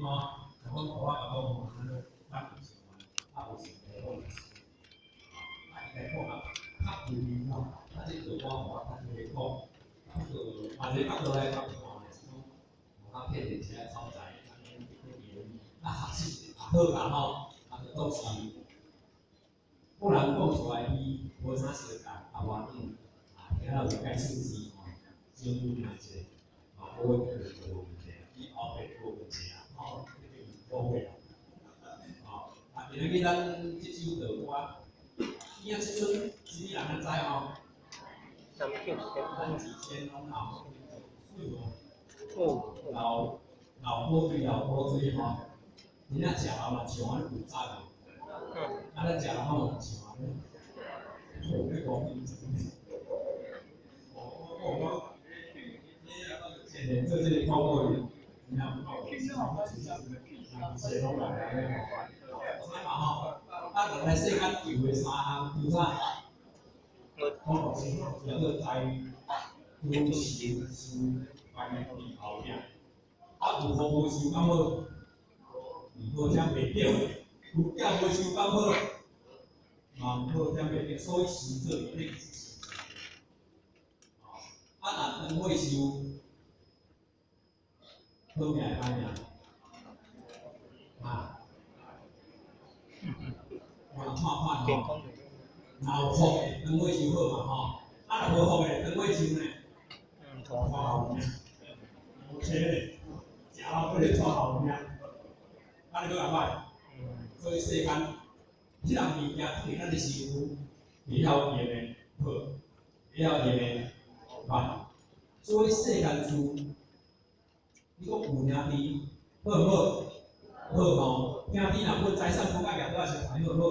吼，像講我甲講吼，咱咱有啊無是好啊，伊來講啊，較有面吼，啊這個我無法通去講，啊個嘛一個角度來講看，是講無較騙人這所在，啊學習好啦吼，啊就當時不然講出來伊無啥相共，啊無要緊，啊聽了有解數字吼，少女嘛一個，啊無問題無問題，伊後壁無問題啊，吼，無會啦，吼，啊今仔日咱這首著歌，伊啊這陣啥物人較知吼？三九咱幾千攏老，水無？哦，老老古錐老古錐吼，真正食老嘛像安尼有早無？啊，咱食老嘛像安尼，我咧講我我講，前年做這個廣告，真正有夠，人攏來安尼吼，知嘛吼？啊，人來世間求的三項，求啥？講老實，叫做財、富、壽、壽排佇後壁。啊，有福無壽敢好？毋好才袂著，有囝無壽敢好？嘛毋好才袂著，所以壽做佇咧是。啊，若長歲壽，好命會歹命？啊？我看看吼，若有福的長歲壽好嘛吼，啊若無福的長歲壽呢？拖後命，無錢嘞，食老閣咧拖後命，按呢閣較歹。所以世間，這項物件對咱的身軀會曉用的好，會曉用的歹。所以世間事，你講有兄弟好毋好？好吼，兄弟若分財產無愛舉桌仔相還好毋好？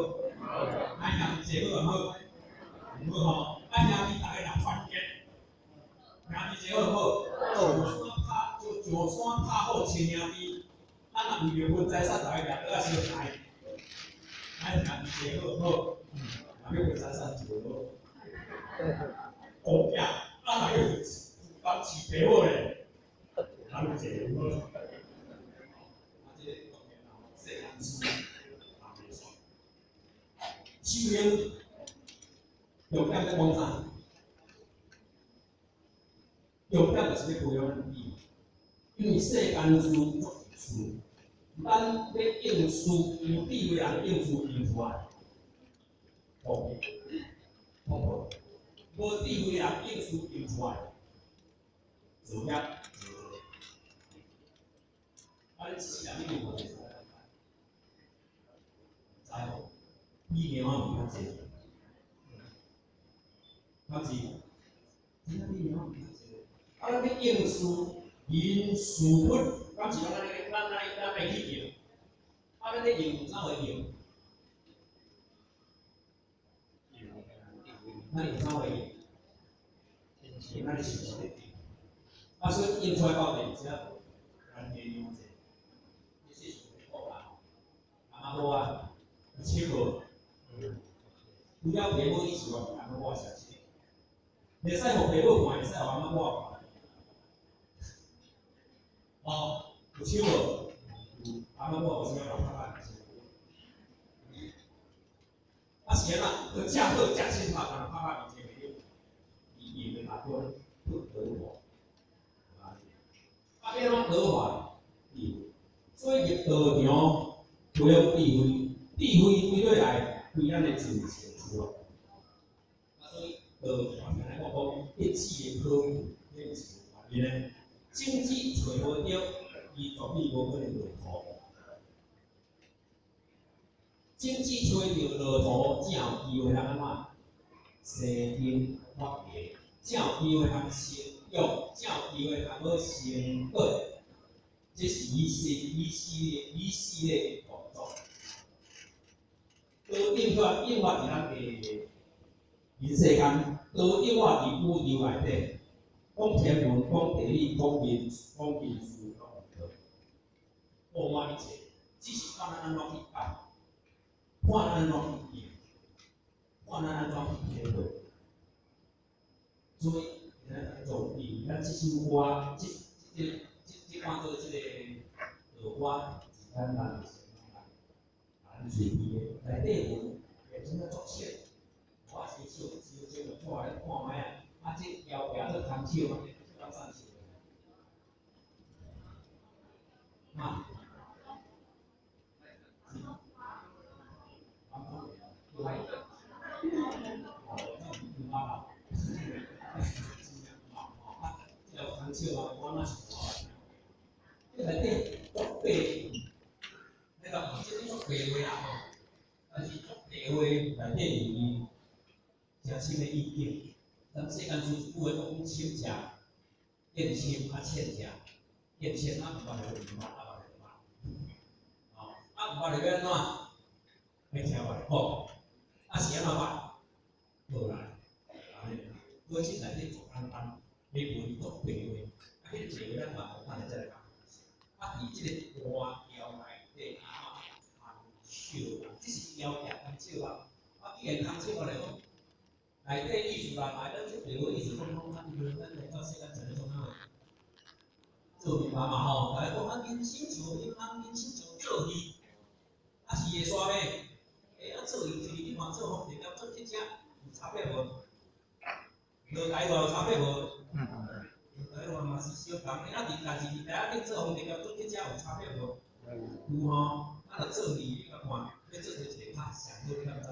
啊兄弟濟好毋好？毋好吼，啊兄弟逐家若團結，兄弟濟好毋好？就山拍就就山拍虎親兄弟，啊若為著分財產，逐家舉桌仔相還，啊兄弟濟好毋好？若欲分財產就無好。孤囝，啊若欲幫飼爸母咧，啊愈濟愈好。啊，這個當然啦，世間事也袂煞。修行重點咧講啥？重點就是欲培養咱智慧，因為世間事足事，咱欲應事，有智慧人應事應出來，方便，方便。無智慧人應事應出來，造業造作。啊，你一世人你有無濟？知無？比貓仔較濟，敢是？真正比貓仔較濟。啊，咱欲應事人事物，敢是咱按呢？咱愛咱愛去應。啊，咱咧應怎會應？咱用怎會應？用咱的心思咧應。啊，所以應出來到底只要咱加量者，你這是有啦，阿媽母啊，有手無？除了爸母以外，阿媽母也是手。袂使予爸母看，會使予阿媽母看。哦，有手無？有，阿媽母有啥物辦法？啊是按怎？閣食好食凊彩，但拍拍面前袂了，伊伊會把關不得我。啊，欲按怎得法？智慧。所以入道場培養智慧，智慧歸落來，歸咱的自性出來。啊，所以道場來講講，一智的可貴，這是有原因的。種子揣無著，伊絕對無可能落土。種子揣著落土，才有機會通按怎生根發芽，才有機會通成長，才有機會通好生果。這是一系一系列一系列的動作。道應發應發佇咱的人世間，道應發佇宇宙內底，講天文、講地理、講人、講人事，攏有道，布滿一切，只是看咱按怎去解，看咱按怎去應，看咱按怎去體會。所以，咱做智慧，咱這首歌，這這這這款做這個道我真簡單的咱隨便的，內底有變成足淺，我是笑笑笑就看咧看覓啊，啊這枵寄做空手啊，這敢算是？啊？这空手啊，我若是這內底足白，你講這種足白話啦吼，但是足白話內底有誠深的意境。咱世間上一句話講深食，見深啊淺食，見淺啊毋捌就毋捌，啊捌就捌。吼，啊毋捌就欲按怎？欲聽別人講，啊是按怎捌？無啦，按呢。所以這內底足簡單，彼文足白話，啊，彼個白話咱嘛等下再來講。啊，佇這個歌謠內底啊，空笑，這是枵寄空笑啊。啊，既然空笑來講，內底意思啦，嘛咱這白話意思講講，咱咱來到世間上咧創啥貨？做戲嘛嘛吼，逐家講啊，人生像人，人生像做戲，啊是會煞咩？欸，啊做戲就是你看做風電做汽車有差別無？落台灣有差別無？落台灣嘛是相仝的，啊佇但是佇台仔頂做風電做汽車有差別無？有吼，啊若做戲你甲看，欲做佗一个較上好，你敢知？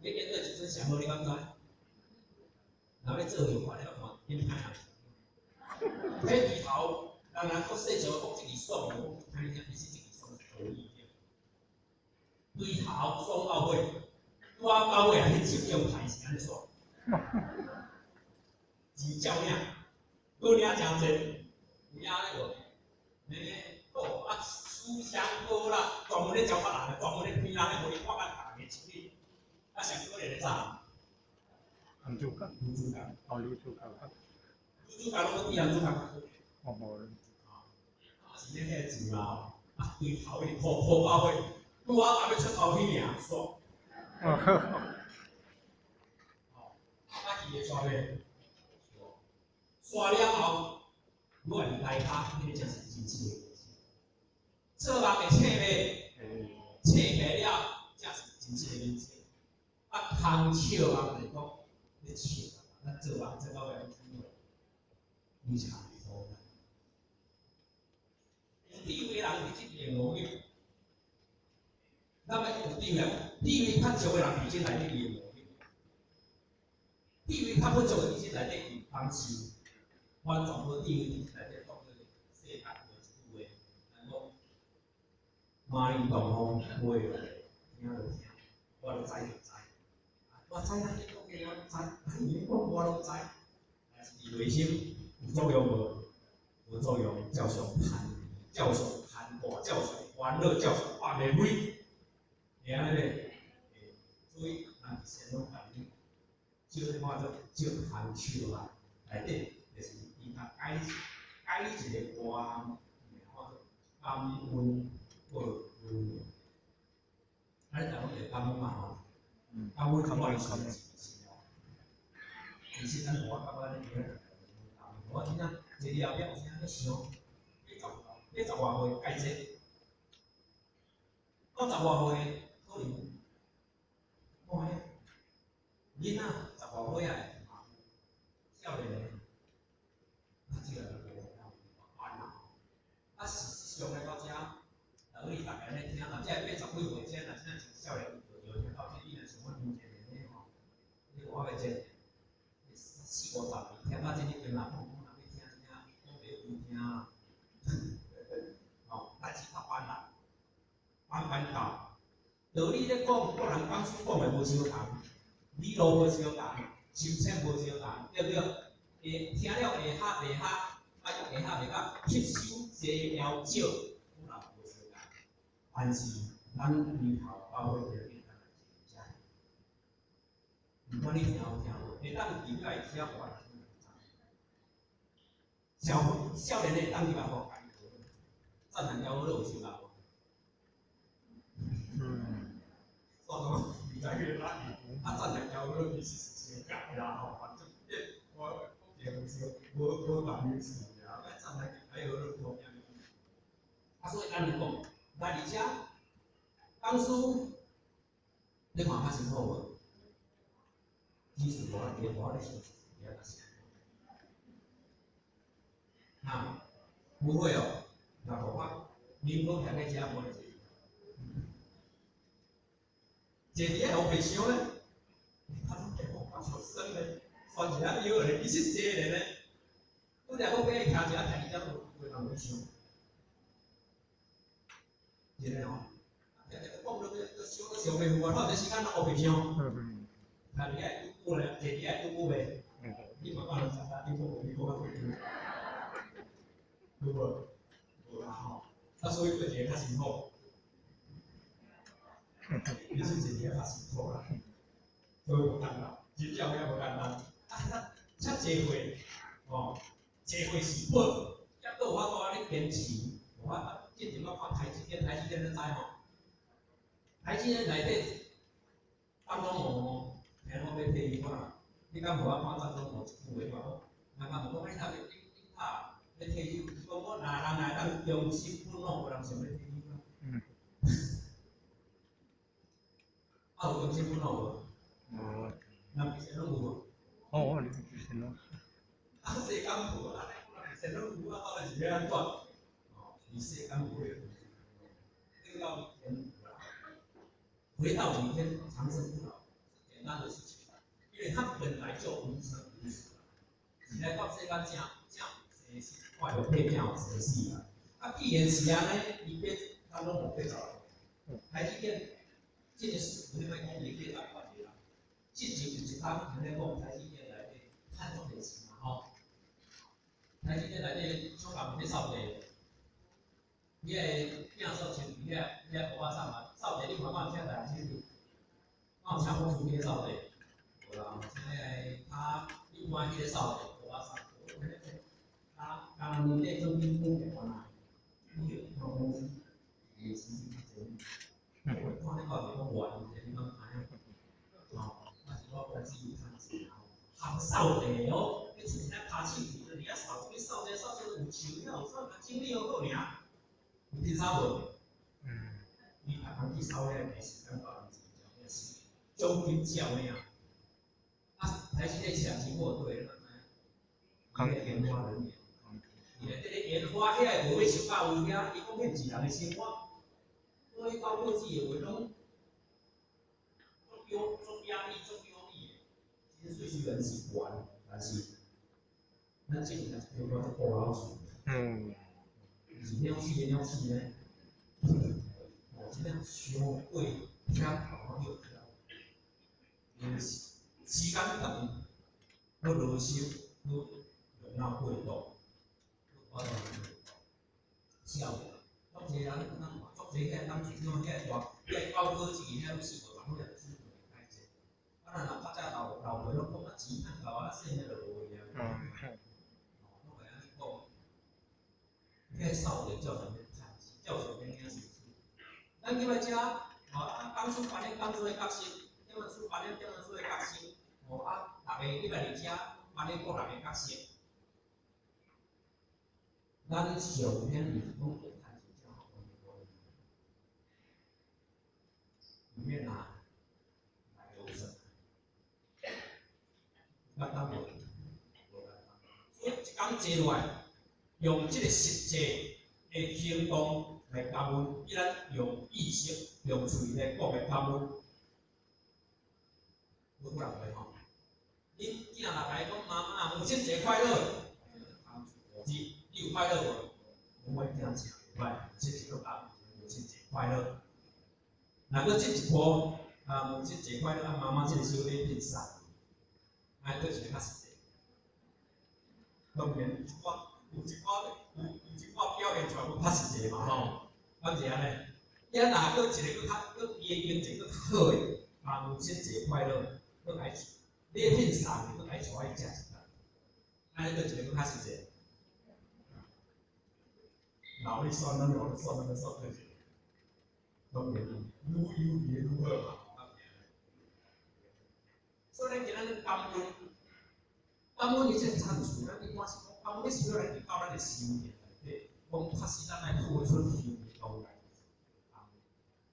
欲演佗一出上好，你敢知？若欲做戲，看了看，恁歹人。彼字頭，人人講世俗講這字爽，無講歹聽，其實這字爽是道理。對頭爽到尾，拄仔到尾啊，彼手中牌是按呢煞，錢照領，閣領誠濟，有影咧無？欸，好啊，思想好啦，專門咧教別人，專門咧騙人咧，予你看甲逐个手里，啊，上可憐的啥？男主角。女主角。哦，女主角。女主角攏比男主角較好。哦。啊，是咧彼個字嘛吼，啊，對頭一直哭哭到尾，拄仔欲出頭去爾，煞。吼，啊，伊會煞欲？煞了後，愈來愈來跤，彼個才是真正的。做夢會醒袂？醒起來了，才是真正的人生。啊，空笑啊，就是講咧笑啊，咱做夢做到尾攏非常好。有智慧人佇這面無用，咱欲講有智慧，智慧較少的人佇這內底伊會無用，智慧較不足的佇這內底伊幫手，完全無智慧佇這內底當做世間無一句話，咱講馬鈴東風飛落來，聽就聽，我都知就知，我知啊，你講的我知，你講我攏知，但是佇內心有作用無？無作用，照常攀，照常牽掛，照常煩惱，照常放袂開，會按呢咧？所以人先攏共你少看做少空笑啊，內底就是伊共解解一個歌，看做感恩報恩。啊，你逐個會感恩嘛吼？感恩我是是哦。其實咱我感覺咱我真正坐佇後壁有啥咧想，80外歲改這，90外歲可能，看遐囡仔十外歲仔少年的，較少無煩惱。啊，事實上來到遮，若你逐家咧聽，若這80幾歲，這若真正像少年就聽到這，你若想阮黃一年咧吼，你有法欲這，四五十年聽到這已經啦，講講人欲聽真正講袂有聽啊。吼，但是較煩啦，慢慢到。道理咧講，各人講書講的無相仝，理路無相仝，深淺無相仝，對毋對？會聽了會合袂合，啊，會合袂合，吸收濟猶少，可能無相仝。但是咱對頭到尾就變咱來真毋管你聽有聽無，會當入來聽我。少少年的會當入來無？讚嘆了好有想法無？嗯。算了，毋知去哪里。啊，讚嘆了好其實是相共啦吼，反正我講一個無無無共意思爾。啊，讚嘆還有好。啊，所以按呢講，來佇遮，講師，你看較辛苦無？技術無法無法咧想，也較辛苦。啊，不會哦，若無我，你講徛在遮無咧坐，坐佇遐烏白想咧，他攏講講酸咧，酸一下腰咧，伊是坐咧咧，拄才講欲徛一下，徛佇遮無有人會想，真的吼，徛佇講落去，想都想袂赴啊，到這時間攏烏白想。徛佇遐拄久咧，坐佇遐拄久袂？你嘛講了啥啥？你講你講較對，對無？無啦吼，啊，所以佫一個較辛苦，你是一個較辛苦啦，所以無簡單，真正也無簡單。啊，遮濟歲，吼，濟歲是本，抑閣有法度按呢堅持，有法度。之前我看台積電，台積電你知吼？台積電內底，張忠謀吼，聽講欲退休啊，你敢無我看張忠謀一句話講？人家問講，你頭你你拍欲退休，伊講我若人會當忠心本老，無人想欲退休啊。啊，有忠心本老無？無。人以前攏有無？哦，你以前攏。啊，世間無啊，以前攏有啊，到底是欲按怎？哦，是世間無的，等到明天有啦。回到明天長生不老是簡單的事情，因為他本來就無生無死。是來到世間正正生死，看著配正有生死啦。啊，既然是按呢，伊變咱攏無變來。台積電這個事，我欲講伊變來看者啦。之前有一當聽咧講台積電內底趁足濟錢嘛吼。台積電內底廠房咧掃地，伊個摒掃清潔遐遐烏仔送嘛，掃地你看敢有請大人去？敢有請公司去掃地？無啦，請彼個較一般彼個掃地烏仔送。啊，剛年底總經理電話來，伊個公司伊錢較濟。我看你到底講偌濟，你敢知影？吼，啊是我公司有趁錢啊，含掃地哦，你出一跤手佇遐掃，你掃這掃這有樹了，有掃整理好好爾。有聽啥無？你逐工去掃遐個時間到錢，真是獎金少爾。啊，台積電請錢無對，你敢知影？伊咧研發人員，伊咧佇咧研發遐個無欲想到有遐，伊講彼毋是人的生活，所以高科技的話攏足壓足壓力足壓力的。其實稅雖然是懸，但是咱這邊若是叫我做顧老鼠，是了死的了死呢。哦，真正傷過忝頭叫因為時間長，閣勞心，閣用腦過度，我都痟。足濟人，咱足濟遐董事長遐大，遐高科技遐攏四五十歲就開始。啊，咱若較早老老輩攏講啊，錢趁夠啊，細漢就無去啊。哦，攏會按呢講。遐掃地照常免趁錢，照常免領薪水。咱入來遮，吼啊，講師扮演講師的角色，點樣師扮演點樣師的角色，吼啊，逐個入來佇遮扮演各人的角色。咱上天是講會趁錢才好，毋免啊，來有神，簡單無？無簡單。所以一工坐落來，用這個實際的行動來感恩，比咱用意識、用喙來講的感恩，無可能會吼。恁囝若共伊講媽媽母親節快樂，你有快樂無？我囝誠袂歹，母親節閣講母親節快樂。若閣進一步，啊母親節快樂，啊媽媽這個小禮品送，按呢閣一個較實際。當然有一寡有一寡有有一寡表現出來閣較實際嘛吼，敢是按呢？伊若閣一個閣較閣伊的經濟閣較好的，啊母親節快樂，閣共伊禮品送，閣共伊帶去食一頓，按呢閣一個閣較實際。腦力算，咱腦力算，咱算對是。當然，愈有利愈好嘛。所以咱今仔日感恩，感恩伊這個贊助，咱一般是講感恩，你是欲來提高咱的修行內底。講確實咱愛付出行動來。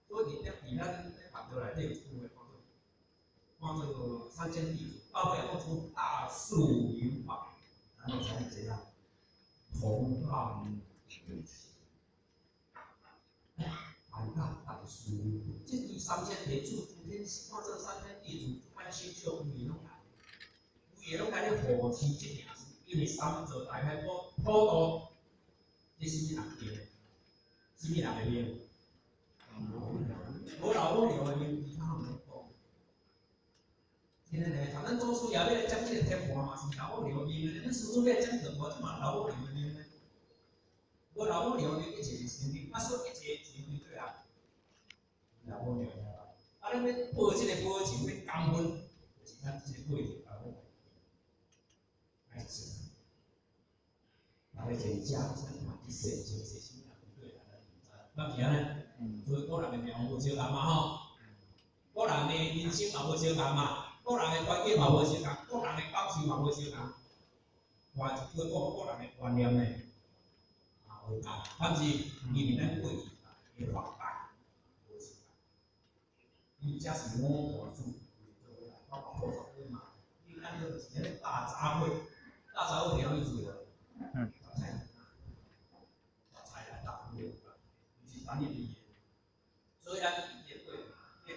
所以佇咱法條內底有一句話講做三千弟子，到尾講出大樹銀法，然後才會怎樣？同道一齊。大家大樹，這第三千弟子，今天看這三千弟子，這款星宿規個攏來，規個攏來咧護持這件事，因為三座大開普度，這是啥物人建的？啥物人的命？無老母娘的命，其他攏毋免講。真的呢，像咱祖師爺欲來掌這個天盤嘛，是老母娘的命呢。咱師祖欲來掌長盤，這嘛老母娘的命呢。無老母娘的命，一切是神明，啊，所以一切是神明對啊。老母娘啊，啊，咱欲報這個報仇，欲感恩，就是咱這個過程老母來做。大家坐遮，咱嘛去善情細心啊，對啦，咱毋是按呢？所以個人的命無相仝嘛吼，個人的人生嘛無相仝嘛，個人的環境嘛無相仝，個人的感受嘛無相仝。換一句講，個人的觀念呢，嘛無仝，但是因為咱過去的法界無相仝，因這是五大主，包括菩薩嘛，你咱這是彼個大雜燴，大雜燴聽有意思無？嗯。菜，菜來大燴，是單一的。所以咱佇這個過程，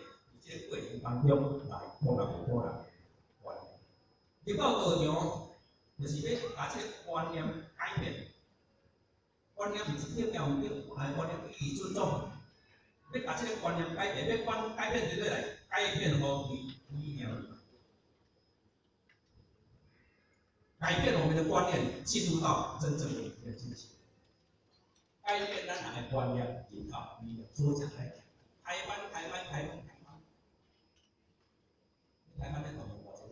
佇這個過程當中來個人有個人的觀念。入到道場，就是欲共這個觀念改變。觀念毋是對抑毋對，哎，觀念予以尊重。欲共這個觀念改變，欲觀改變對對來改變予理念。改變我們的觀念，進入到真正的理念進行。改變咱人的觀念，引導理念，所以才來講。台灣，台灣，台灣，台灣，台灣咧動物偌濟，攏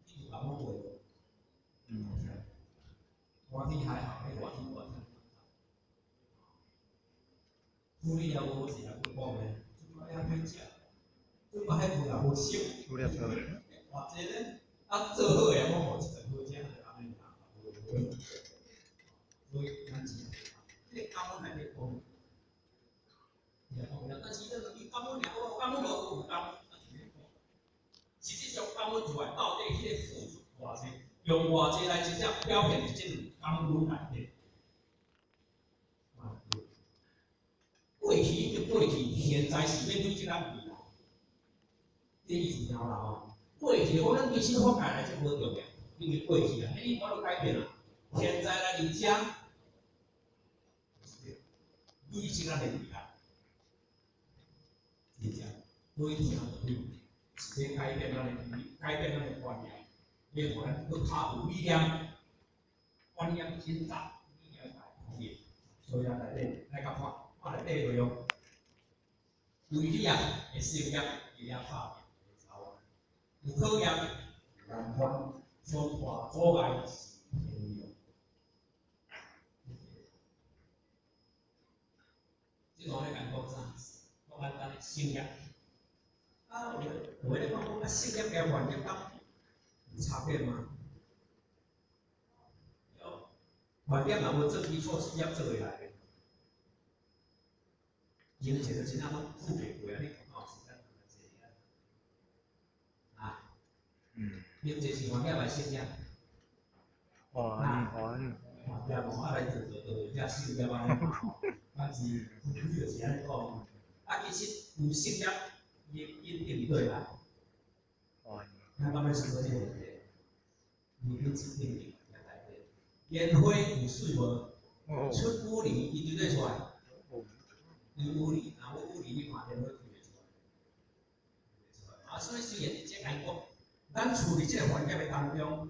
知影。你有人講過無？嗯。熱天還好，熱天熱天。處理了無是也不講咧，這擺遐歹食，這擺遐無也無熟。處理做。偌濟咧，啊做好的攏無一頓好食，就按呢爾。所以咱是，這個感恩內底講。但是咱伊感恩爾，我感恩無有感恩，實際上感恩出來，到底彼個付出偌濟，用偌濟來真正表現佇這份感恩內底。過去已經過去，現在是欲累積咱未來。這意思聽有啦吼。過去講咱其實法界來這無重要，因為過去啊，彼我都改變啦。現在來佇遮，累積咱的未來。是這，所以聽道理是欲改變咱的，改變咱的觀念，欲予咱閣較有理念，觀念真雜，理念大統一。所以咱內底來共看，看內底內容，為你啊，會成業，會曉拍拼，會走，有考驗，有難關，衝破阻礙是天良。這段咧共講啥？講簡單的成業。啊，有有咧講講啊，成業佮願業敢有差別嗎？有，願業若無做基礎，是業做會來的。經濟就真正攏付袂過啊！你感覺有時間偌濟啊？啊？嗯。經濟是願業還是成業？還還。願業無啊來做做做，才成業按呢。但是主要是按呢講。啊，其實有成業，伊的因定佇佗來？咱敢欲思考這個問題？伊本質定佇內底。煙花有媠無？出污泥，伊對佗出來？伊污泥，若無污泥，你看煙花開袂出來。啊，所以雖然這來講，咱處佇這個環境的當中，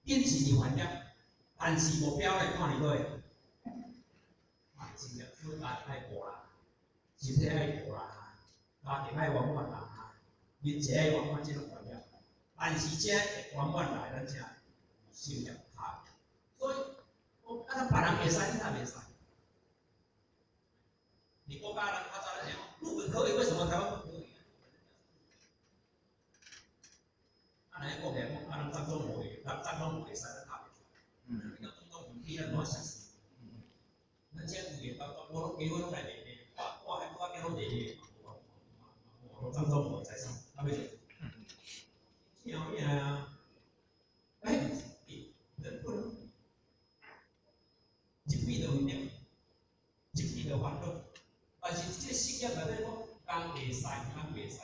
秉持佇環境，但是目標咧看佇佗？啊，真正所以家己愛顧啦，身體愛顧啦，家庭愛圓滿啦，人際愛圓滿，這種觀念。但是這會圓滿來，咱才有成業拍。所以，講啊，咱別人會使，你哪袂使？你國家人較早咧講，日本可以，為什麼台灣不可以？啊，若按呢講起來，講啊，咱總統無會，咱總統無會使，咱拍袂出來。你講總統毋你咱怎熟似？咱遮规个包括我拢加伙拢来卖卖，我我我囝拢卖卖，我攏总无在啥，啊欲怎？真有影啊！哎，人不能一比就毋对，一比就烦恼。但是這個事業內底講，講會使，講袂使，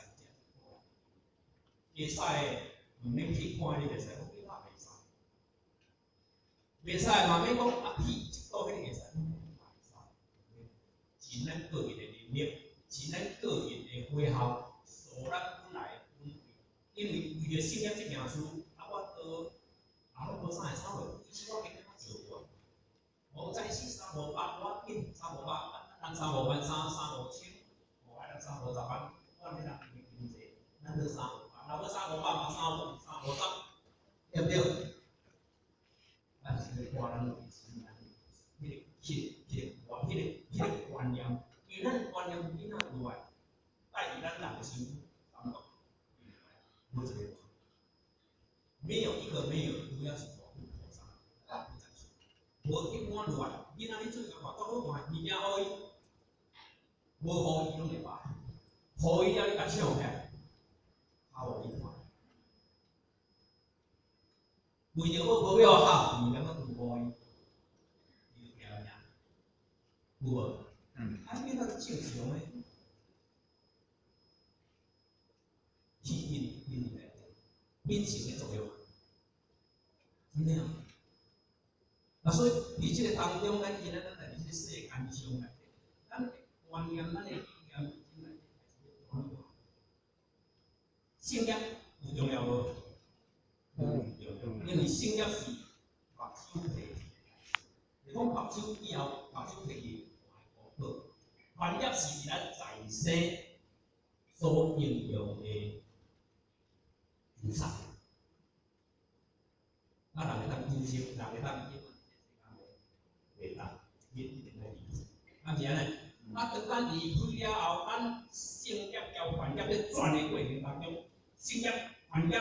會使的毋免去看你袂使，講你嘛袂使，袂使嘛免講啊屁，一倒彼個會使，嘛會使。盡咱個人的能力，盡咱個人的火候，所咱本來本位，因為為著事業這件事，啊，我都啊，攏無啥會啥會，其實我經較少過。我在是三五百，我緊三五百，人三五萬三，三五千，無愛人三五十萬，我恁人經濟，咱就三五百，若欲三五百嘛，三五三五十，對毋對？咱是咧看咱內心內彼個、彼個、彼個、彼個、彼個觀念，因為咱觀念囡仔落來，帶佇咱人的身軀感覺，無一個，沒有一個沒有，主要是保護菩薩，不在說。無一般落來，囡仔你做甲看足好看，物件予伊，無予伊攏會罷，予伊了你共搶起來，哭予你看。為著好無欲喊，物件攏有予伊，伊就驚有無？嗯。啊，變到正常的，去因因內秉性的作用，真的啊。啊，所以佇這個當中，咱今仔咱來佇這個世間上內底，咱的觀念、咱的理念，真內底開始變化。性業有重要無？嗯，因為性業是目睭提去，你講目睭以後，目睭提去換個凡業是咱在世所應用的菩薩。啊，人會當求生，人會當袂當，一定愛離。啊是按呢？啊，當咱離開了後，咱性業交凡業咧轉的過程當中，性業、凡業、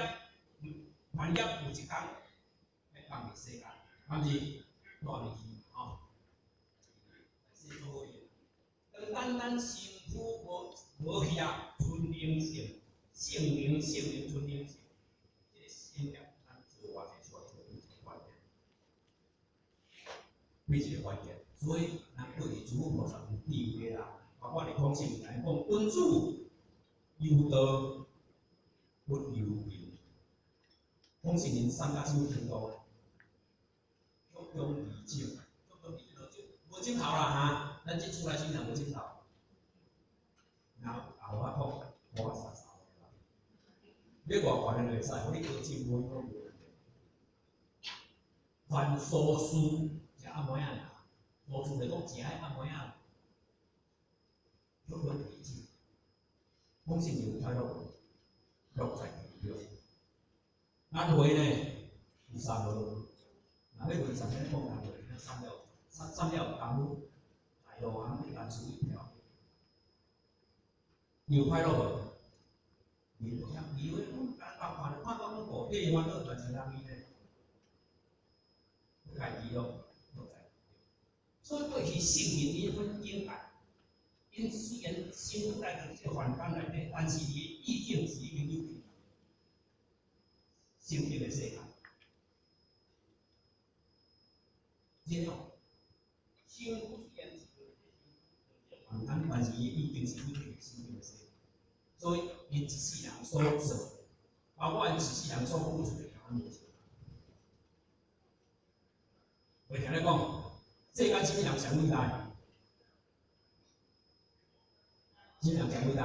凡業有一工欲放佇世間，敢是帶入去吼？來做好當咱咱身軀無無去啊，存靈性、性靈、性靈存靈性，這個性業咱做偌濟出來做幾個關鍵，每一個關鍵。所以，咱過去諸佛菩薩有智慧啦，包括佇空性來講，君子憂道不憂貧。空性人送到啥物程度？曲中離境，曲中離境就無鏡頭啦哈，咱這厝內先人無鏡頭，然後後我講，我三三個，你偌懸的就會使，予你高進無攏無。凡所事食暗暝仔爾，所事就講食彼暗暝仔，曲中離境，空性有快樂無？樂在其中。輪迴呢，有三無？若欲問啥物講輪迴，三了三三了功夫，大路行難事一條。有快樂無？有，有的講，看看看到講五體煩惱，但是人伊呢，家己咯，樂在其中。所以過去聖人伊款境界，𪜶雖然身軀來佇這個凡間內底，但是伊的意境是已經有去聖境的世界。真哦，身軀雖然是凡間，但是伊的意境是已經去聖境的世界。所以，𪜶一世人所做，包括𪜶一世人所付出的，敢無錯。我聽你講，世間啥物人上偉大？啥物人上偉大？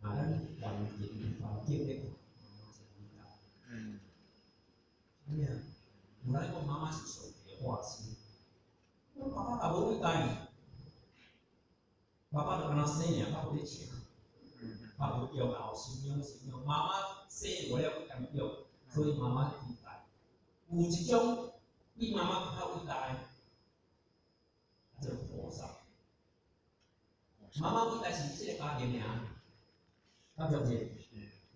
啊，咱環境環境咧，媽媽上偉大。嗯。啥物啊？有人講媽媽是上帝的化身，我爸爸也無偉大，爸爸就敢若生爾，爸無咧請，爸無用後信仰信仰，媽媽生無了嚴重，所以媽媽偉大。有一種比媽媽較偉大的，叫做菩薩。媽媽偉大是這個家庭爾，敢是毋是？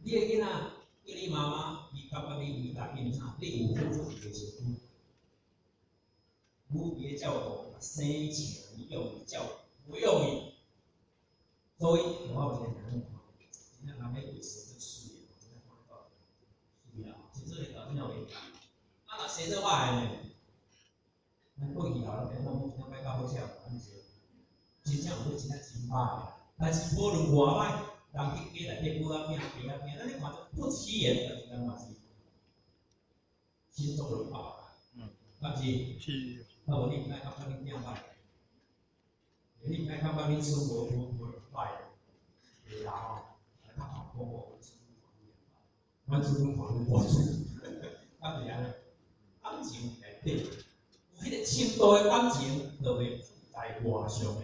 你的囡仔叫你媽媽，伊感覺你偉大，因為啥？你有付出伊的身軀。母伫咧照顾，生请伊用伊照顾，无用伊，所以我有一个听讲，真正人咧画蛇足媠的，真正看到媠啦，真做会到真正袂歹。啊，若生做歹的呢？咱过去老人家讲，真正歹较好笑，安怎真正有真正真歹，但是无论偌歹，人去家内底母仔囝、爸仔囝，咱咧看著不起眼，但是咱嘛是心中有爸。敢是？是。啊無你毋愛感覺恁囝歹，你毋愛感覺恁孫無歹，袂啦吼，來較看講我，阮孫看愈無準，敢是按呢？感情內底有彼個深度的感情，就袂處在外相的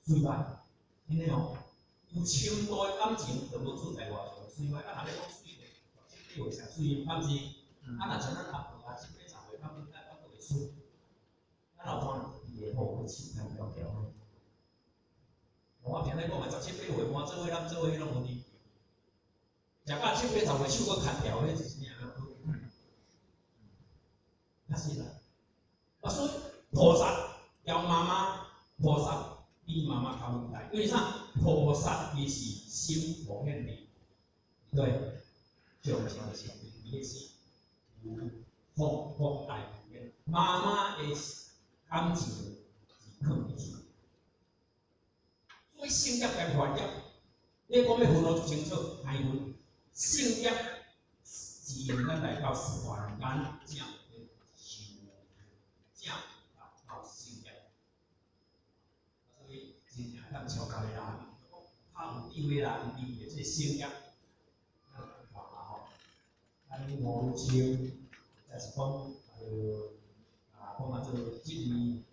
媠歹，真的哦。有深度的感情，就無處在外相的媠歹。啊，若欲講媠，就會上媠，敢是？啊，若像咱阿婆啊，七八十歲，感覺咱閣會媠。咱老怎伊會好，去手牽條條的。我聽咧講的十七八歲，換做伙咱做伙彼攏無佇。食到七八十歲手閣牽條，彼是啥物？確實啦。啊，所以菩薩交媽媽，菩薩比媽媽較偉大，因為啥？菩薩伊是心無現離，對，上上是伊的是有福福大的，媽媽的感情是囥佇厝。所以聖業佮凡業，你講欲分予足清楚，歹分。聖業自然咱來到凡間，才會修，才達到聖業。所以真正當超高的人，較有智慧人，伊的這個聖業，咱看啦吼。咱五女手，就是講，啊，講啊做職位，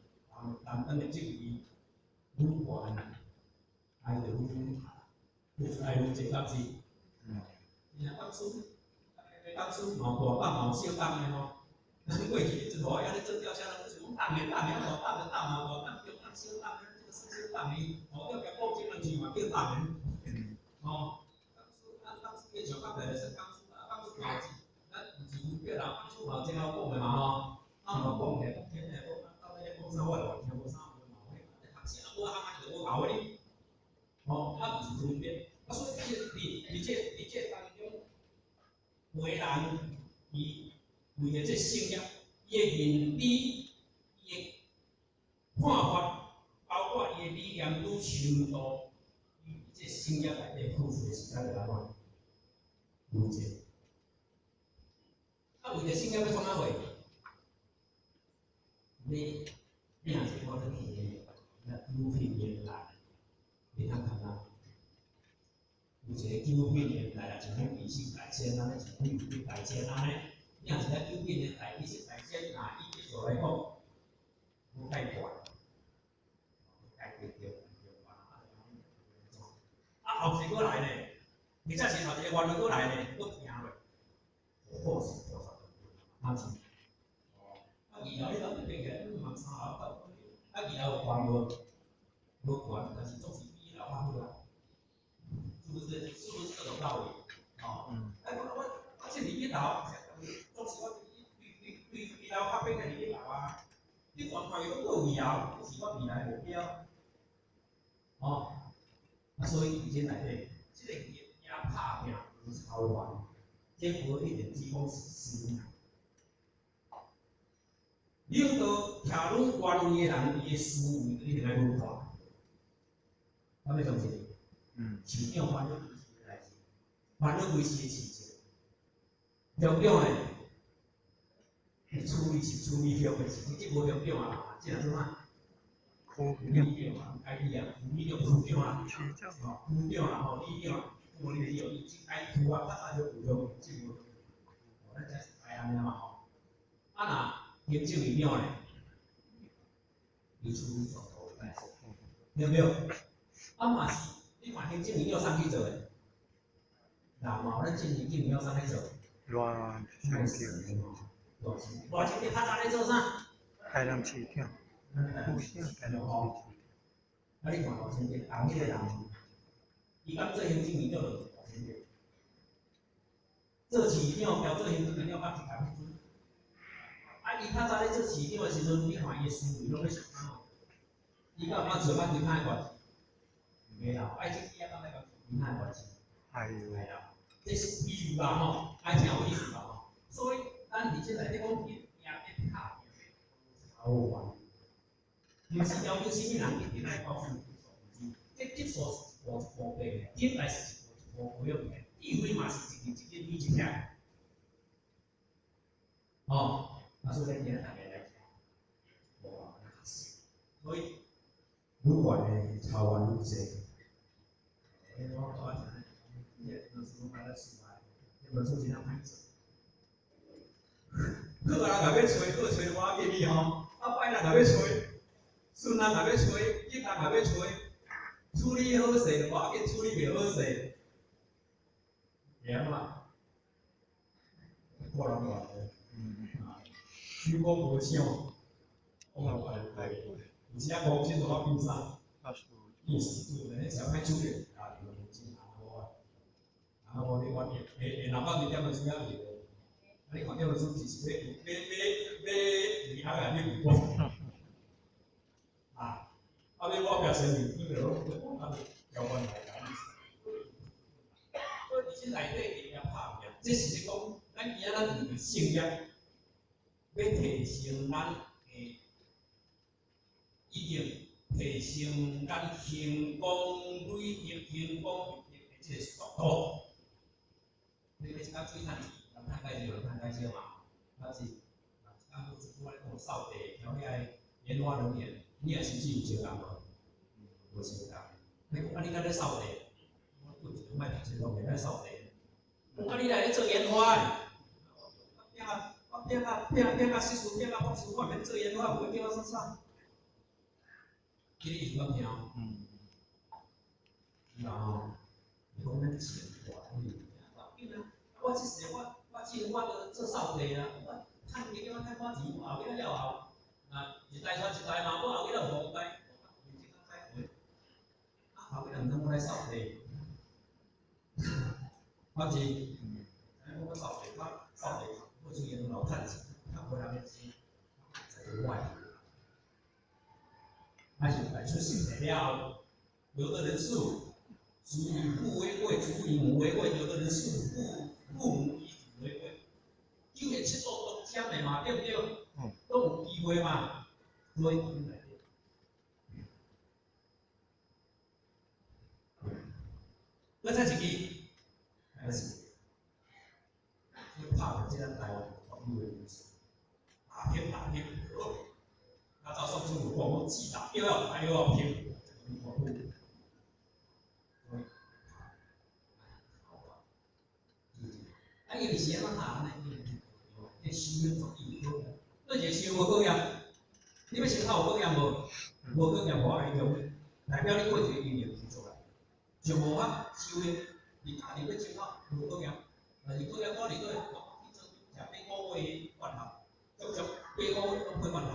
擔當的職位愈懸，愛就愈愈愛愈濟敢是？伊若董事，董事嘛有大擔嘛有小擔的吼。咱過去咧陣無遐咧做吊車，人就是講重的重的，啊大擔的擔嘛，大擔中擔小擔，這個是小擔的，吼，叫共保證人士嘛叫重的，吼。董事啊，董事叫上較來是董事啊，董事嘛有咱毋是分別人，董事嘛有真好講的嘛吼。啊嘛講起來，講天來講，到底咧講啥，我也聽無啥，嘛有彼學生無學啊，就無熬哩。吼，啊毋是分別，啊所以佇這當中，有的人伊為著這聖業，伊的認知、伊的看法，包括伊的理念愈深度，伊這聖業內底付出的時間就按怎？愈濟。啊，為著聖業欲創啥貨？欲拼一個我轉去的，那九品年代，袂通看啊。有一個九品年代啊，像講二世大仙按呢，像講二品大仙按呢，拼一個九品年代，二世大仙，若以技術來講，無介懸，解決著啊，後世閣來呢，或者是後一個願閣來呢，閣拼落，好是菩薩，啊是。啊，二樓你攏變起來，嘛三樓到，啊，二樓有懸無？無懸，但是總是比一樓較好啊。是不是？是不是這種道理？哦，哎，我這佇一樓，總是我對一樓較變來佇一樓啊。你懸看伊攏過二樓，這是我未來目標。哦，啊，所以佇這內底，這個業也拍拚有超懸，這無一定只講是思維。領導徛愈懸位的人，伊的思維一定愛愈大。敢欲相信？市長煩惱維持的代誌，煩惱維持的事情。鄉長呢，處理是處理鄉的事，這無鄉長啊，這若做啥？副里長啊，家己啊，副里長、副長啊，區長，副長啦，吼，里長，副里長，伊愛區啊，較早就有鄉，這無鄉。咱這是知按呢嘛吼。啊若行政院長呢，伊處理全部的代誌，對毋對？啊嘛是，你看行政院長啥去做的？人嘛，咱進行政院長啥去做？賴清德，賴清德較早咧做啥？台南市長，副市長，台南市長。啊，你看賴清德，紅彼個人，伊敢做行政院長就是賴清德，做市長交做行政院長較一共彼陣。啊，伊較早咧做市長的時陣，你看伊的思維攏咧想按怎？伊敢有捌做過其他的關係？袂啦，愛這起啊，敢捌做其他的關係？哎呦，係啦，這是比喻啦吼，愛聽有意思啦吼。所以咱佇這內底講業業拍拼，有關，毋是要求啥物人一定愛高數，這級數是一步一步爬的，忍耐是一步一步培養的，智慧嘛是一日一日累積起來。哦，啊，所以咱今仔逐家來聽，無所以愈懸的草原愈濟。我聽，這本書買來書來，這本書真正歹做。好人若欲揣，好揣無要緊哩吼，啊歹人若欲揣，順人若欲揣，激人若欲揣，處理好勢無要緊，處理袂好勢，會按怎？個人話的，如果無想，我嘛會有時啊，講真就我變啥？變死主，你誠歹處理，啊，真啊，無你我會會會難到你點本書遐去。啊，你看這本書其實欲欲欲欲離開來你有講。啊，啊你我表示你，你就攏啊，交關來講。所以佇這內底一定拍拼，這是咧講，咱今仔咱為著聖業，欲提升咱的已經提升咱興功累德、興功立德的這個速度。你欲一工水趁錢，人趁較少，人趁較少嘛。啊是，啊一工我咧講掃地、調遐個研發人員，你也是不是有相共無？無相共。你講啊，你敢咧掃地？我對一個莫讀冊都袂使掃地。啊，你來咧做研發的？我拼啊，我拼啊，拼拼到碩士，拼到博士，我免做研發，無叫我創啥？這個意思敢聽？嗯。然後，你講咱錢大，你緊啊！我這世我我這我都做掃地啊，我趁錢叫我趁寡錢，我後尾了後，啊一代傳一代嘛，我後尾了有五代，啊後尾人毋通我來掃地，我是，我掃地，我掃地，我出去拢有趁錢，趁無人的錢，才是我的。還是來出世了後，有的人視子以父為貴，子以母為貴；有的人視父父母以子為貴。九月七度都簽的嘛，對不對？嗯。都有機會嘛，所以閣再一支，還是，所以拍拼這咱台灣獨有的優勢，打拼打拼，好。啊，照宋祖有講，我既打又要打又要拼，這個你所以，啊，因為是按怎打呢？這修養足有考驗，倒一個修無考驗？你欲先考有考驗無？無考驗無愛用，代表你過一個經驗就出來，就無法修煉。你家己欲先考無考驗，但是考驗我佇倒去做食八個月的學校，足足八個月攏配罐頭。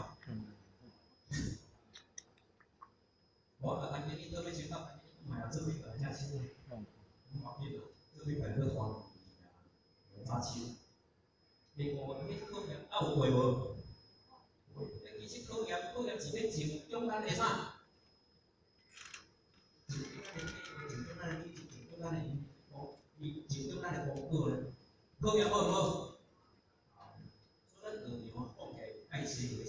我啊，當年你倒欲先考，嘛要做比較正辛苦。無要緊啦，做比較好看，早手。八個月考驗啊有過無？其實考驗考驗是欲增長咱的啥？增長咱的知識，增長咱的增長咱的功課咧。考驗好毋好？所以咱道場講起來愛學就是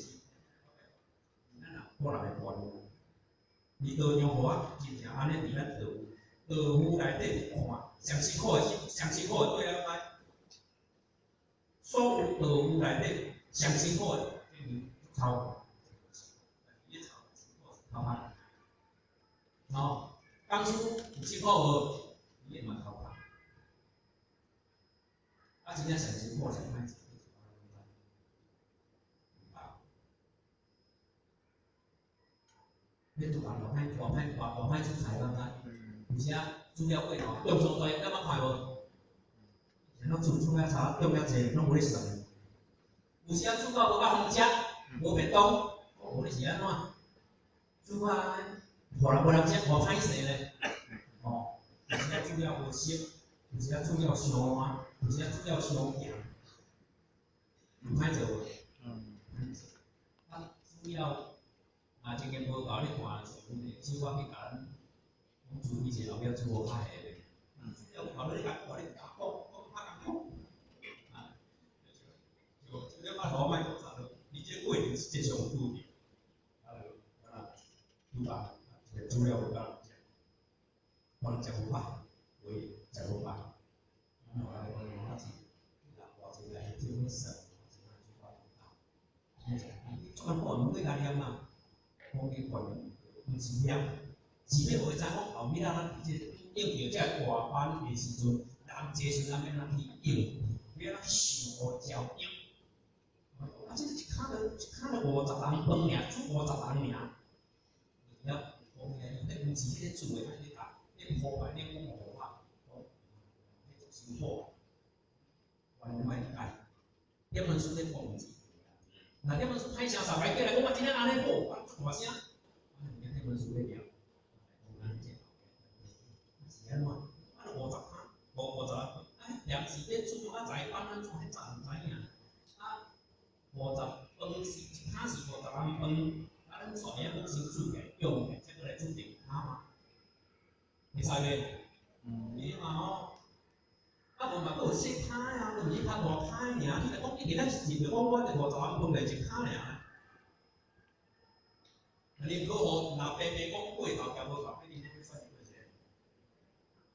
咱若個人的觀念，你道場予我真正按呢佇咱道道府內底看，上辛苦的上辛苦的對了歹。所有道府內底上辛苦的，頭，頭歹。吼，講師有辛苦無？伊也嘛頭歹。啊，真正上辛苦上歹做。你拄人偌歹偌歹偌偌歹煮菜，敢知？有时啊煮了过头，中上大，敢捌看無？拢煮煮遐柴，中遐濟，攏無咧算。有時啊煮到無夠方食，無便當，無你是按怎？煮啊，予人無人食，予歹勢咧。吼，有時啊煮了無熟，有時啊煮了傷爛，有時啊煮了傷鹹，有歹做無？嗯。主要啊，经验无够，你看上问题，小可去共咱讲注意者后壁做较下咧。要考虑你共我你讲讲较艰苦啊，就就了啊，我莫讲啥咯，你这个过程实际上有拄著，啊，就啊，拄吧，一个资料有够人食，可能食无饱，话食无饱，啊，我来讲，我是偌济来听咧算，足艰苦，毋过共念嘛，讲你观念，毋是念，是欲予伊知影讲后尾仔咱伫这个应着这个大班的时阵，人济时阵咱欲按怎去应，欲按怎去想予照应。啊，这一跤就一跤就50人饭尔，煮50人尔。了，讲起来，彼毋是彼个煮的，彼个咧铺排咧讲五百，讲彼就辛苦，完全莫改。点文书咧讲毋是？若点文书歹声撒来过来讲，我真正按呢好，啊，足大声。啊，点文书咧念，讲按这是按怎？啊，50跤，50人，啊，临时咧煮啊，在班安怎？彼早毋知影。啊，五十饭是一跤是五十人饭，啊，咱煞会晓讲先煮起来，用起来，再阁来煮第二跤嘛？会使袂？会嘛吼。啊，无嘛阁有细跤啊，毋是较大跤尔。你若讲一日咱是就讲我就五十人饭就一跤尔。宁可予若白白讲过头，兼无够，你恁算是过济？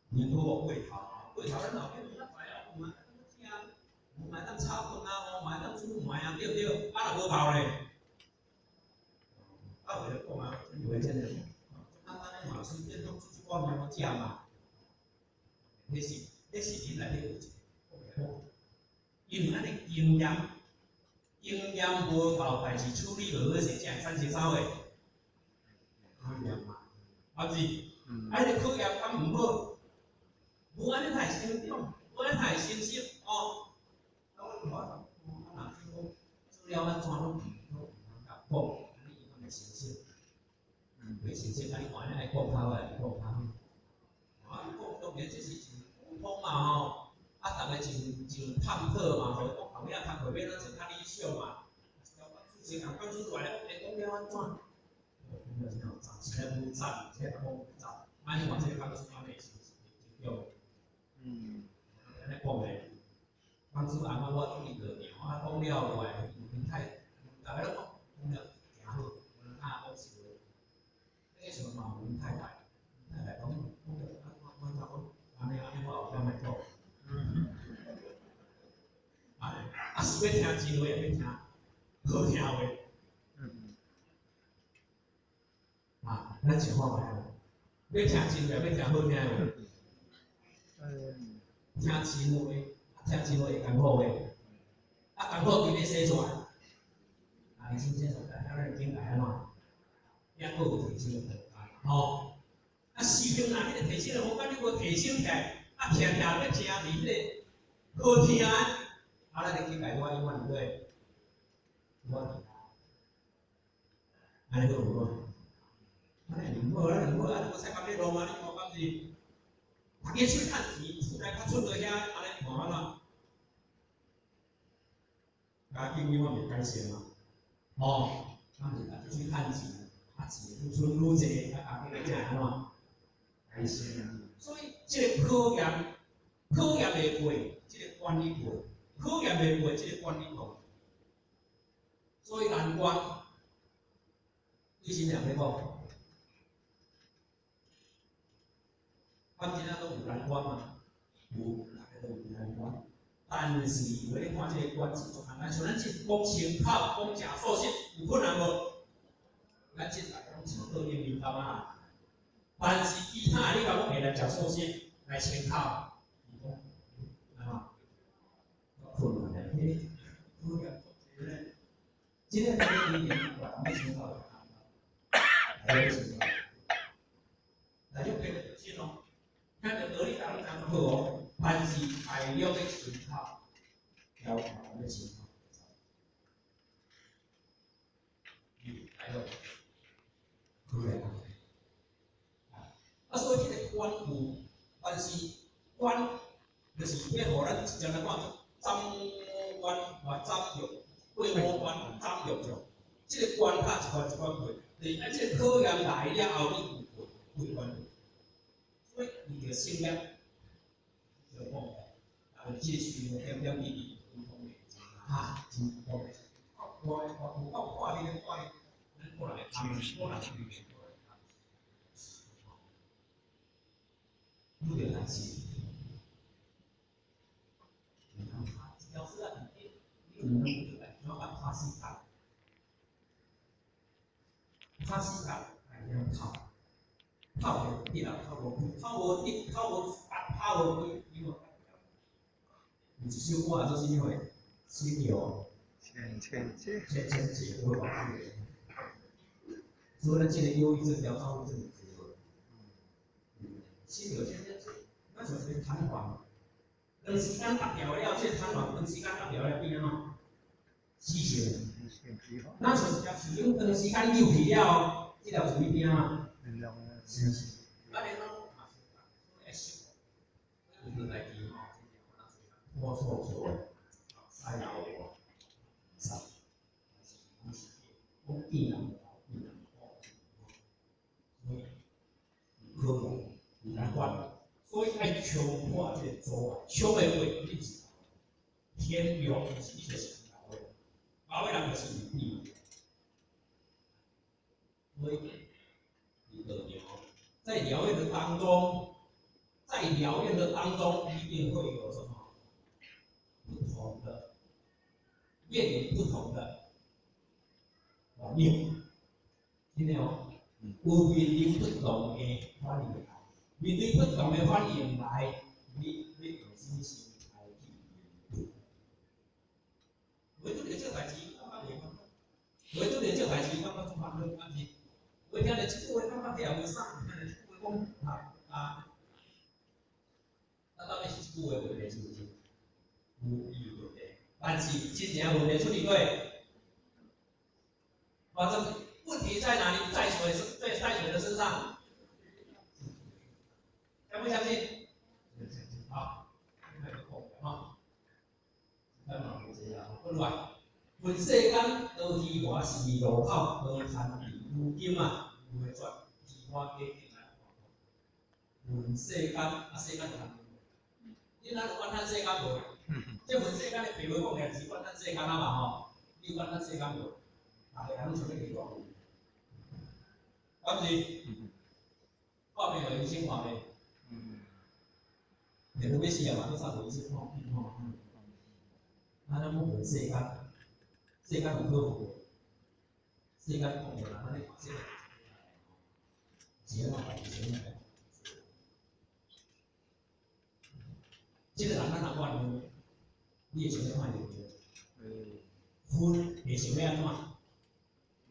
宁可予过头，过头咱后壁无较知哦，嘛会当食，嘛会当炒饭啊，嘛会当煮糜啊，对毋对？啊，若无够咧，啊，为了讲啊，以为真的，简单的嘛，随便拢煮一寡面好食嘛。彼是恁内底有一个，因为咱的经验，经验无够，代志处理无好势，才会产生啥货？考验嘛，啊是，啊，彼个考验敢毋好，无按呢才会成长，无按呢才会成熟哦。啊，我看啊，若讲资料按怎拢毋通共讲，按呢伊敢会成熟？袂成熟，啊，你看按呢爱讲较好，还是讲较好？啊，讲当然这是真普通嘛吼，啊，逐个真真探讨嘛，吼，讲后尾仔工课欲按怎做较理想嘛？主持人讲出来了，会讲了按怎？实在无赞，这讲无赞，按呢看这个讲师按呢是真对。按呢讲咧，讲师按怎我当伊落场，啊讲了落来，因太，逐个拢讲讲了诚好，啊讲实话，那个时阵嘛有阮太太，太太讲讲了啊我我怎讲，按呢按呢我后壁莫讲。啊，啊是欲听真话，抑欲听好听话？啊，咱想看觅啊，欲听真话，欲听好听的话？听真话，听真话会艰苦袂？啊，艰苦伫咧洗出来，啊，你先洗出来，啊，咱境界按怎？抑阁有提升的空间，吼。啊，师兄若彼个提升的空间你无提升起来，啊，听听欲听伫彼个好听的，啊，咱的境界我永远伫咧，我伫按呢好无好？按呢好，按呢好，按呢无使讲咧路嘛？你看敢是？逐家出去趁钱，厝内较出落遐，按呢看按怎？家境永远袂改善嘛，吼，咱是逐家出去趁钱，啊钱愈存愈济，啊家境才会按怎？改善。所以这个考验，考验袂过，这个关你过；考验袂过，这个关你过。所以难关，对啥物人咧讲？咱真正拢有难关嘛？有，逐个都有难关。但是有咧看这个关是足简单，像咱这讲清口、讲食素食，有困难无？咱这逐个拢是好应用感觉。但是其他的你共讲会来食素食来清口，伊讲按怎？困难咧，彼个考验足济咧。这个咱一定要清口，来清口，来就变得真哦。听著道理，逐个拢知影好哦，但是大量的清口，要求欲清口。大量可以啊。啊，所以这个关有，但是关就是欲予咱直接来看，斩五关或斩欲，过五关斩六将，這个關卡一關一關過，就是啊，這個考驗來了後，你有過幾關？所以為著性業，就講，啊，這個需要點點滴滴溝通的，啊，真方便。我我有夠看你咧，看你，咱過來，過來，拄著代誌，毋通拍一條絲仔佇底，你毋通拄著代誌，怎甲拍死角？拍死角，愛了透，透袂得啊，透無開，透無得，透無拍無開，你無。有一首歌叫做啥物貨？心有千千結，千千結，我講過。所以咱這個憂鬱症、躁鬱症有心有千千結，咱像一個彈簧，長時間搭掉了，這個彈簧長時間搭掉了變按怎？死性。咱像一條樹頂長時間扭去了後，這條樹變按怎？死性。咱連攏嘛是，所以愛惜。有個代誌吼，我錯錯，使老無？使，講見人見人苦，所以有考驗有難關，所以愛衝破這個阻礙，衝會過你是天良，是你就是老的，老的人就是有病。所以你道場在療院的當中，在療院的當中，一定會有什麼不同的，面臨不同的反應，聽見無？有面臨不同的反應，面對不同的反應來，你用啥物心態去面對？袂拄著這代誌，感覺袂煩；袂拄著這代誌，感覺足煩惱，敢是？會聽著這句話，感覺聽無啥；聽著這句話講啊啊，啊，到底是這句話問題是毋是？有伊有問題，但是真正問題出佇佗？反正問題在哪裡？在誰身？在誰的身上？相不相信？好，來個講哈。咱嘛有這啊，過來。問世間多虛華是路口，多貪如今啊，有會轉，虛華假境來。問世間啊，世間就難。你哪有怨嘆世間無？這問世間的白話講起來是怨嘆世間啊嘛吼，你有怨嘆世間無？逐个人攏想欲離大敢是？看病予醫生看袂？電腦欲死啊嘛，閣送予醫生看看。啊，咱欲問世間，世間有好無？世間講無啦，咱咧看世間是按怎辦？是按怎辦？這個人咱若怨恨，你會想欲看伊無？恨會想欲按怎？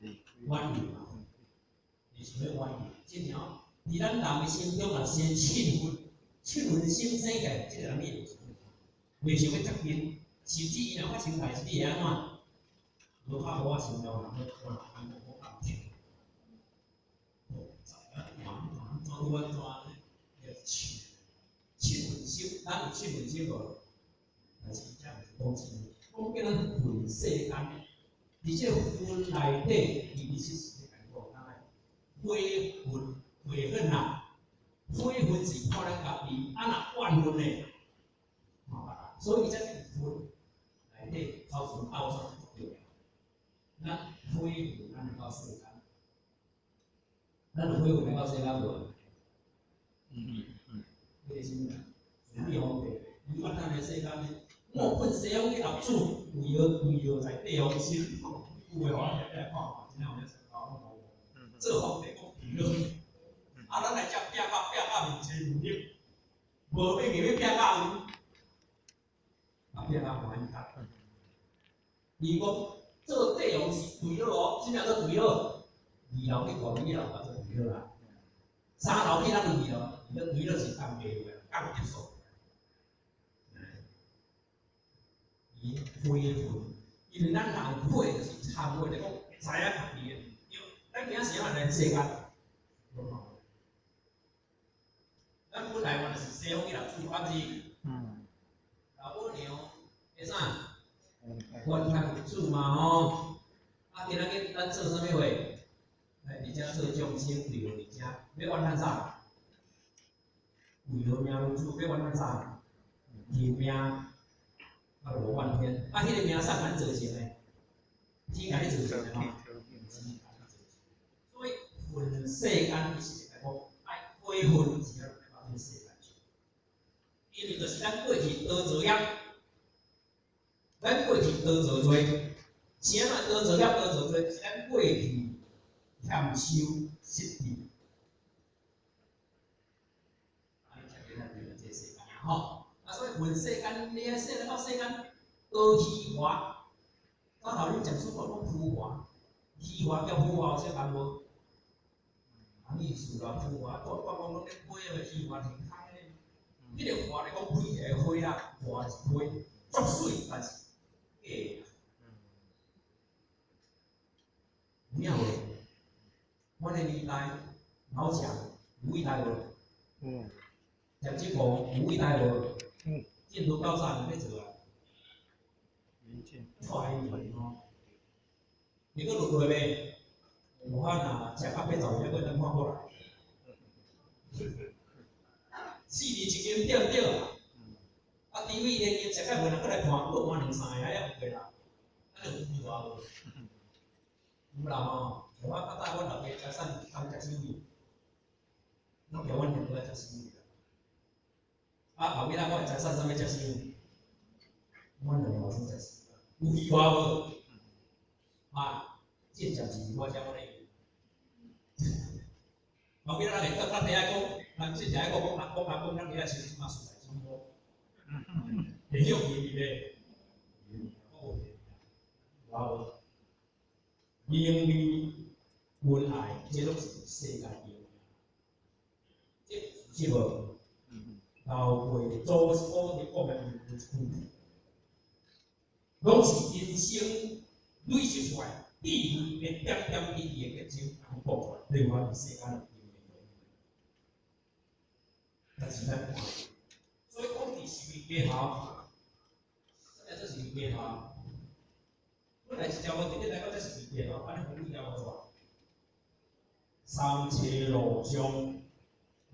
怨恨嘛，會想欲怨恨。真正哦，佇咱人的心中若先凊恨，凊恨心生起來，這個人你會袂想欲接近，甚至伊若發生代誌，你會按怎？無較好仔心了，人要看人無好共聽。怎怎怎怎怎，凊凊恨心，咱有凊恨心無？但是這毋是講真，講叫咱恨世間，佇這個恨內底，伊其實是咧共講，咱愛悔恨悔恨啊，悔恨是看咱家己，啊若怨恨呢？所以才是恨內底頭前後煞足重要。咱悔恨咱會到世間，咱有悔恨會到世間無？彼個啥物啊？順治皇帝，伊怨嘆的世間呢？莫恨西方去老子，為何為何在帝王心？有話我聽來看看，真正有咧參考。做皇帝講疲勞，啊，咱來遮拼到拼到面青面綠，無欲硬欲拼到有，啊，拼到歡喜較。伊講做帝王是跪落哦，啥物叫做跪落？二樓去講，一樓叫做跪落啦。三樓去咱就二樓，二樓跪落是降低的，降級數。伊悔恨，因為咱人悔就是懺悔，就講知影家己的毋對，咱今仔是按來世間，咱本來嘛是西方去老主，敢是？老母娘會啥？怨嘆主嘛吼，啊，啊，今仔日咱做啥物貨？來佇遮做眾生對佇遮欲怨恨啥？為何命如此？欲怨恨啥？天命，啊，就無怨天。啊，彼個命啥咱造成的？天共你造成的嗎？所以恨世間伊是會講愛悔恨是愛把這個世間去，因為就是咱過去多造業，咱過去多造罪，啥物多造業多造罪？是咱過去欠修失智。啊，你聽見咱對這世間吼，啊，所以恨世間，你愛說來到世間多虛華，早頭恁講書講講浮華，虛華佮浮華有啥仝無？啥意思啦？浮華，我講攏咧飛啊，虛華是空的。彼個華咧講開一個花啦，華是花，足媠，但是假的。有影無？阮的年代老蔣有偉大無？嗯。蔣經國有偉大無？嗯。印度高山欲做啊？帶伊吼，你閣落落未？武漢啊，食到80歲，閣當看過來。4厘一斤對毋對？啊，豬米連伊食較無人閣來看，閣換兩三个，還有過啦。啊，有虛華無？有啦吼，像我較早阮老爸財產通食手米，攏叫阮兄弟來食手米啦。啊，後尾仔我的財產啥物食手米？阮兩個後生食手米，有虛華無？啊，真正是我遮我咧。後尾仔人會較較底愛講，人真正愛講講阿公阿公，咱遐時陣嘛實在真好，會曉記得咧，我無名利恩愛，這攏是世間的。這是無？老輩祖祖佇講的有一句，攏是人生累積出來智慧的點點滴滴的結晶，講出來，對我佇世間。但是咱看，所以講佇是為街頭，啥物叫做是為街頭？本來一條路佇咧來講，這是為街頭，按呢分幾條路出來？三車路上，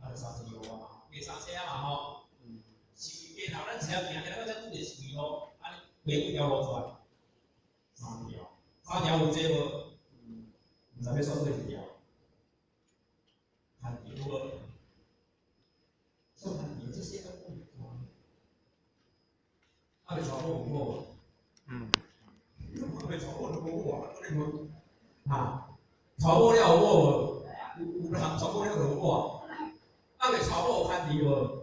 啊，三車路啊，加三車啊嘛吼。是為街頭，咱只要行起來，咱拄著是為路，按呢加幾條路出來？三條，三條有濟無？毋知欲選佗一條？牽著無？做牽著，這世間講袂完。啊，欲娶某有某無？嗯。啊，欲娶某就無某啊，閣咧問。啊，娶某了有某無？有有人娶某了就有某啊。啊，欲娶某有牽著無？